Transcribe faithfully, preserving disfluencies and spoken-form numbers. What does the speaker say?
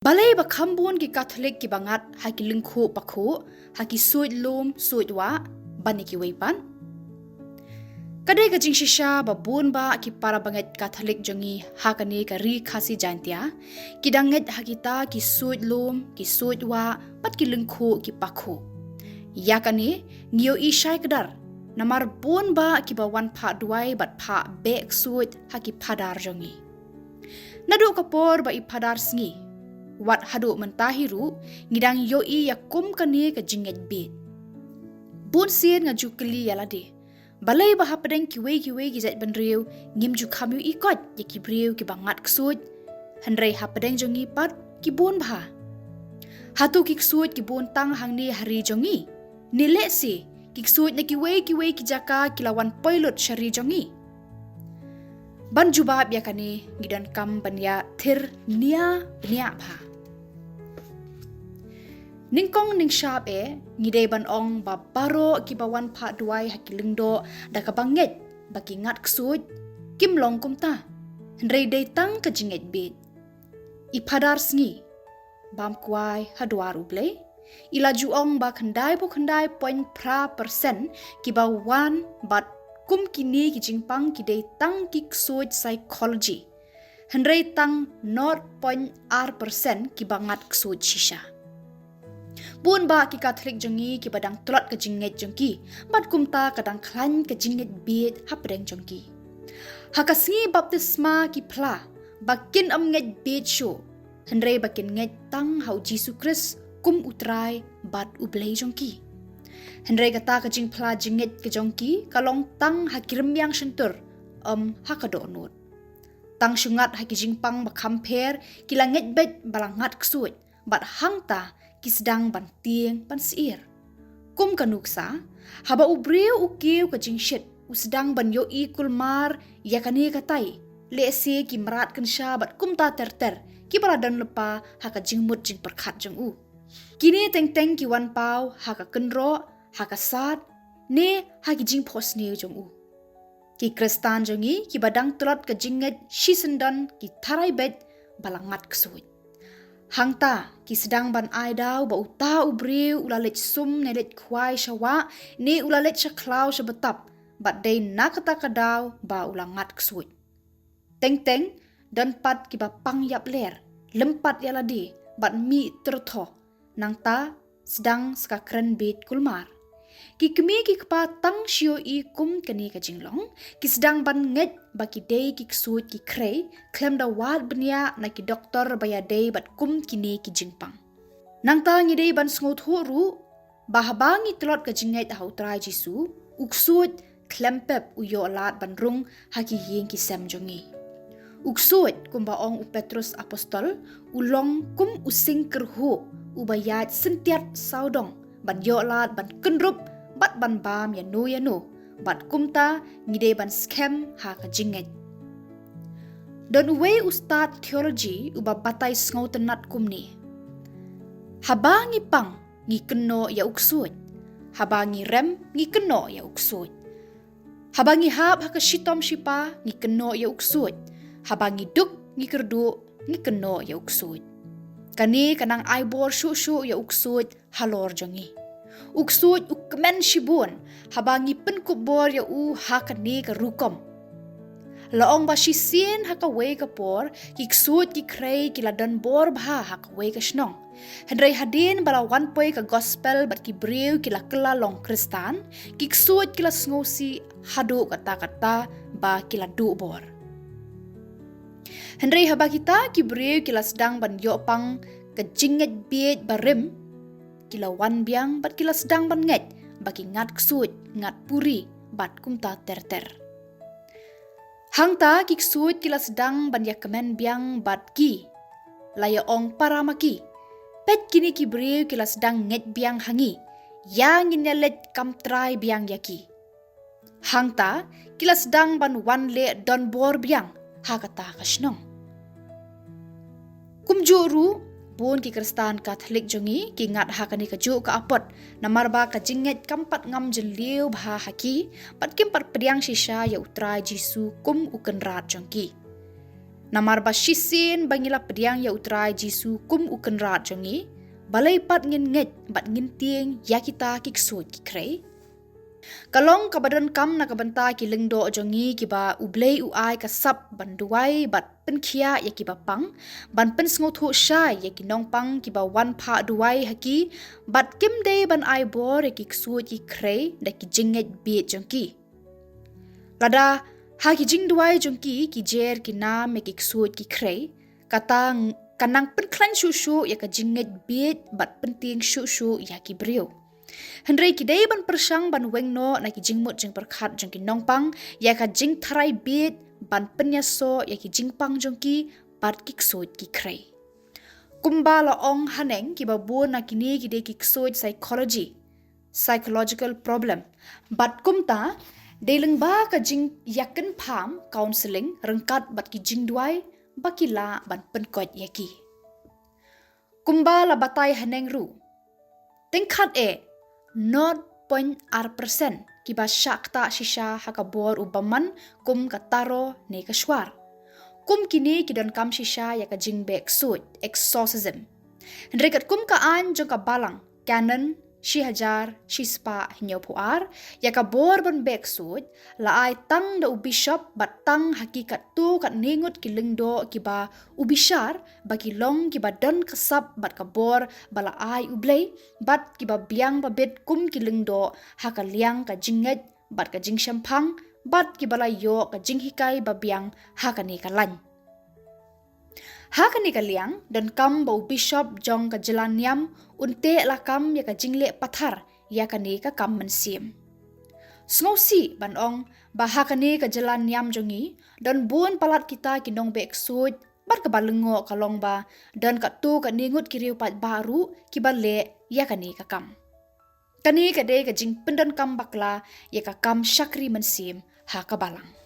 Balei ba kham bun ki Katholik kiba ngat ha ki lyngkhuh pakhuh, ha ki suit lum suit wah, ban ïa kiwei pat? Ka dei ka jingshisha ba bun bah ki para bangeit Katholik jong ngi ha kane ka ri Khasi Jaintia ki dang ngeit ha kita ki suit lum, ki suit wah, bad ki lyngkhuh ki pakhuh. Ïa kane ngi ïohi shai kdar, namar bun bah kiba wan phah duwai bad phah beh ksuid ha ki phadar jong ngi. Naduh ka por ba i phadar sngi, wat haduh mynta hi ruh, ngi dang ïohi ïa kum kane ka jingngeit bieit. Bun sien nga ju kylli ïa lade, balei ba hapdeng kiwei kiwei ki jaitbynriew ngim ju kham ïohi koit ïa ki briew kiba ngat ksuid, hynrei hapdeng jong ngi pat ki bun bha? Hato ki ksuid ki bun tang hangne ha ri jong ngi? Ne lehse ki ksuid na kiwei kiwei ki jaka ki la wan poi lut sha ri jong ngi? Ban jubab ïa kane ngi donkam ban ïa thir nia bniah bha. Nyngkong nyngshap eh, ngi dei ban ong ba baroh kiba wan phah duwai ha ki lyngdoh da kaba ngeit ba ki ngat ksuid kim long kumta, hynrei dei tang ka jingngeit bieit. I phadar sngi bam kwai ha dwar U Blei, i la ju ong ba khyndai phew khyndai point phra percent kiba wan bad kum kine ki jingpang ki dei tang ki ksuid psychology, hynrei tang nought point ar percent kiba ngat ksuid shisha. Bun bah ki Katholik jong ngi kiba dang tlot ka jingngeit jong ki, bad kumta ka dang khlaiñ ka jingngeit bieit hapdeng jong ki. Ha ka sngi baptisma ki phla ba kin ym ngeit bieit shuh, hynrei ba kin ngeit tang ha U Jisu Khrist kum U Trai bad U Blei jong ki. Hynrei kata ka jingphla jingngeit ka jong ki ka long tang ha ki rmiang shyntur, ym ha ka dohnud. Tang shu ngat ha ki jingpang ba kham pher ki la ngeit beit ba la ngat ksuid, bad hangta ki sdang ban tieng ban syier. Kum ka nuksa, haba u briew u kiew ka jingshit, u sdang ban ïohi kulmar ïa kane katai, lehse ki mrad kynsha bad kumta ter ter kiba la don lypa ha ka jingmut jingpyrkhat jong u. Kine teng teng ki wan paw ha ka kynroh, ha ka sad, ne ha ki jingphohsniew jong u. Ki Khristan jong ngi kiba dang tlot ka jingngeit shisyndon ki tharai beit ba la ngat ksuid. Hangta ki sdang ban ai daw ba uta u briew u la leit sum ne leit khwai sha wah, ne u la leit sha khlaw sha btap, bad dei na kata ka daw ba u la ngat ksuid. Teng teng don pat kiba pang ïap ler, lympat ïa lade, bad mih tyrthoh, nangta sdang sa ka kren bieit kulmar. Ki kmie ki kpa tang shu ïohi kum kane ka jinglong, ki sdang ban ngeit ba ki dei ki ksuid ki khrei, khlem da wad bniah na ki doktor ba ïadei bad kum kine ki jingpang. Nangta ngi dei ban sngewthuh ruh ba haba ngi tlot ka jingngeit ha U Trai Jisu, u ksuid khlem pep u ïoh lad ban rung ha ki ïing ki sem jong ngi. U ksuid, kumba ong u Petrus Apostol, u long kum u sing kyrhuh uba ïaid syntiat sawdong ban ïoh lad ban kynrup bad ban bam ïano ïano, bad kumta ngi dei ban skhem ha ka jingngeit. Don uwei u stad theology uba batai sngewtynnat kumne: Haba ngi pang, ngi kynnoh ïa u ksuid. Haba ngi rem, ngi kynnoh ïa u ksuid. Haba ngi hap ha ka shitom shipa, ngi kynnoh ïa u ksuid. Haba ngi duk, ngi kyrduh, ngi kynnoh ïa u ksuid. Kane ka nang ai bor shuh shuh ïa u ksuid halor jong ngi. U ksuid u kmen shibun haba ngi pynkup bor ïa u ha kane ka rukom. La ong ba shisien ha kawei ka por ki ksuid ki khrei ki la don bor bha ha kawei ka shnong. Hynrei hadien ba la wan poi ka gospel bad ki briew ki la kylla long Khristan, ki ksuid ki la sngewsih haduh katta katta ba ki la duh bor. Hynrei haba kita ki briew ki la sdang ban ïoh pang ka jingngeit bieit barim, ki la wan biang bad ki la sdang ban ngeit ba ki ngat ksuid, ngat puri bad kumta ter ter. Hangta ki ksuid ki la sdang ban ïakmen biang bad ki, la ïa-ong para ma ki: Peit, kine ki briew ki la sdang ngeit biang ha ngi, ïa ngin ïaleit kam trai biang ïa ki. Hangta ki la sdang ban wan leh donbor biang ha kata ka shnong. Kumjuh ruh, bun ki Khristan Katholik jong ngi ki ngat ha kane kajuh ka apot, namar ba ka jingngeit kam pat ngam jylliew bha ha ki, bad kim pat pdiang shisha ïa U Trai Jisu kum U Kynrad jong ki. Namar ba shisien ba ngi la pdiang ïa U Trai Jisu kum U Kynrad jong ngi, balei pat ngin ngeit bad ngin tieng ïa kita ki ksuid ki khrei? Ka long kaba donkam na ka bynta ki lyngdoh jong ngi kiba U Blei u ai ka sap ban duwai bad pynkhiah ïa kiba pang, ban pynsngewthuh shai ïa ki nongpang kiba wan phah duwai ha ki, bad kim dei ban ai bor ïa ki ksuid ki khrei da ki jingngeit bieit jong ki. Lada ha ki jingduwai jong ki ki jer ki nam ïa ki ksuid ki khrei, kata ka nang pynkhlaiñ shuh shuh ïa ka jingngeit bieit bad pyntieng shuh shuh ïa ki briew. Hynrei ki dei ban pyrshang ban weng noh na ki jingmut jingpyrkhat jong ki nongpang ïa ka jingtharai bieit ban pynïasoh ïa ki jingpang jong ki bad ki ksuid ki khrei. Kumba la ong haneng, kiba bun na kine ki dei ki ksuid psychology, psychological problem. Bad kumta, dei lyngba ka jingïakynpham, counselling, ryngkat bad ki jingduwai ba ki lah ban pynkoit ïa ki. Kumba la batai haneng ruh, tyngkhat eh nought point ar percent kiba shah ktah shisha ha ka bor u bymman kum ka taro ne ka shwar. Kum kine ki donkam shisha ïa ka jingbeh ksuid, exorcism. Hynrei katkum ka aiñ jong ka Balang, Canon shi hajar shi spah hynñiewphew ar, ïa ka bor ban beh ksuid la ai tang da u bishop bad tang ha ki katto katne ngut ki lyngdoh kiba u bishar ba ki long kiba don ka sap bad ka bor ba la ai U Blei, bad kiba biang ba bit kum ki lyngdoh ha ka liang ka jingngeit bad ka jingshemphang, bad kiba la ïoh ka jinghikai ba biang ha kane ka laiñ. Ha kane ka liang, donkam ba u bishop jong ka jylla niam un teh lakam ïa ka jingleh pathar ïa kane ka kam mynsiem. Sngewsih ban ong ba ha kane ka jylla niam jong ngi don bun palat kita ki nongbeh ksuid, bad kaba lyngngoh ka long ba don katto katne ngut ki riew paidbah ruh kiba leh ïa kane ka kam. Kane ka dei ka jingpyndonkam bakla ïa ka kam shakri mynsiem ha ka Balang.